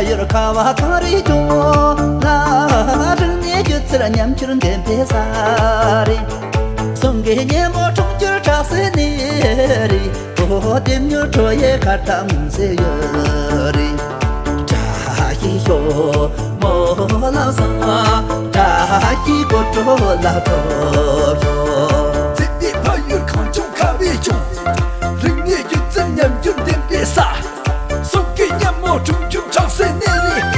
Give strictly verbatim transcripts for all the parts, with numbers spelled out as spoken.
ཡུལ་ཁ་བ་གངས་རི་ལྗོངས་ལ། རིག་གནས་སྒྱུ་རྩལ་ཉམས་འགྱུར་ལྡན་པའི་ས་རེད། གསུང་གི་སྙན་མོ་འཁྲུངས་འགྱུར་གྲགས་སའི་གནས་རེད། ཨོ་དེ་མྱུར་ཁྲོ་ཡི་ཁ་བྲག་མུན་སེལ་ཡུལ་རེད། བཀྲ་ཤིས་ཤོག་སྨོན་ལམ་བཟང་། བཀྲ་ཤིས་དགོད་བྲོ་ལ་ཁྲོ་ཤོག་ཚེ་འདིའི་ཕ་ཡུལ་གངས་ལྗོངས་ཁ་བའི་ལྗོངས། རིག་གནས་སྒྱུ་རྩལ་ཉམས་འགྱུར་ལྡན་པའི་ས། གསུང་གི་སྙན་མོ་འཁྲུངས་འགྱུར་གྲགས་སའི་གནས་རེད།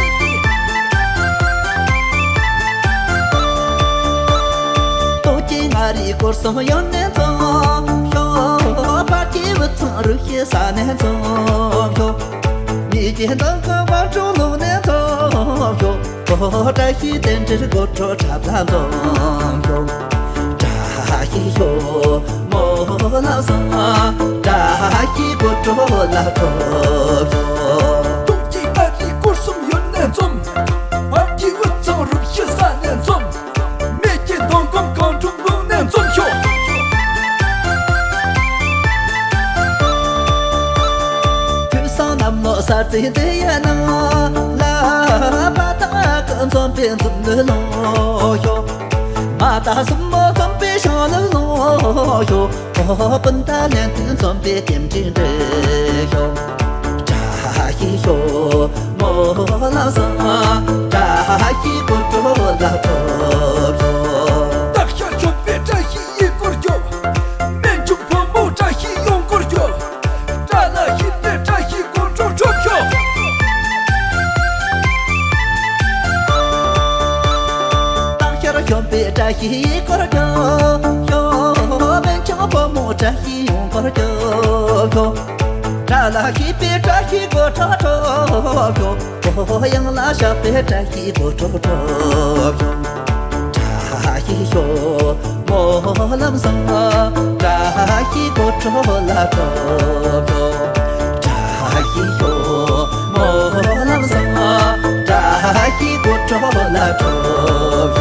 སྟོད་ཀྱི་མངའ་རིས་སྐོར་གསུམ་ཡོན་ཏན་འཛོམས་ཤོག་བར་གྱི་དབུས་གཙང་རུ་བཞི་ས་ནས་འཛོམས་ཤོག་གཉིས་ཀྱི་མདོ་ཁམས་སྒང་དྲུག་ལུང་ནས་འཛོམས་ཤོག་བཀྲ་ཤིས་རྟེན་འབྲེལ་དགོད་བྲོ་འཁྲབ་ལ་འཛོམས་ཤོག་བཀྲ་ཤིས་ཤོག་སྨོན་ལམ་བཟང་། བཀྲ་ཤིས་དགོད་བྲོ་ལ་ཁྲོ་ཤོག་སྟོད་ཀྱི་མངའ་རིས་སྐོར་གསུམ་ཡུལ་ནས་འཛོམས། བར་གྱི་དབུས་གཙང་རུ་བཞི་ས་ནས་འཛོམས། སྨད་ཀྱི་མདོ་ཁམས་སྒང་དྲུག་ལུང་ནས་འཛོམས་ཤོག་དུས་བཟང་གནམ་ལོ་གསར་ཚེས་འདི་ཡི་ནང་ལ། ཕ་དང་ཨ་ཁུ་འཛོམས་པའི་འཛོམས་ནུས་ལོངས་ཤོག་མ་དང་སྲིང་མོ་འཛོམས་པའི་ཞང་ལུ་ལོངས་ཤོག་སྤུན་ཟླ་ལྷན་དུ་འཛོམས་པའི་རྟེན་འབྲེལ་འགྲིག་ཤོག་བཀྲ་ཤིས་ཤོག་སྨོན་ལམ་བཟང་། བཀྲ་ཤིས་དགོད་བྲོ་ལ་ཁྲོ་ཤོག་སྟག་ཤར་ཞོགས་པའི་བཀྲ་ཤིས་ཡིད་སྐོར་ཤོག་སྨན་ཆུང་ཕོ་མོ་བཀྲ་ཤིས་ཡོང་སྐོར་ཤོག་བཀྲ་ལ་ཤིས་པའི་བཀྲ་ཤིས་དགོད་བྲོ་འཁྲབ་ཤོག་སྟག་ཤར་ཞོགས་པའི་བཀྲ་ཤིས་ཡིད་སྐོར་ཤོག་སྨན་ཆུང་ཕོ་མོ་བཀྲ་ཤིས་ཡོང་སྐོར་ཤོག་བཀྲ་ལ་ཤིས་པའི་བཀྲ་ཤིས་དགོད་བྲོ་འཁྲབ་ཤོག་ཡང་ལ་ཤ་པའི་བཀྲ་ཤིས་དགོད་བྲོ་འཁྲབ་ཤོག་བཀྲ་ཤིས་ཤོག་སྨོན་ལམ་བཟང་། བཀྲ་ཤིས་དགོད་བྲོ་ལ་ཁྲོ་ཤོག་བཀྲ་ཤིས་ཤོག་སྨོན་ལམ་བཟང་། བཀྲ་ཤིས་དགོད་བྲོ་ལ་ཁྲོ་ཤོག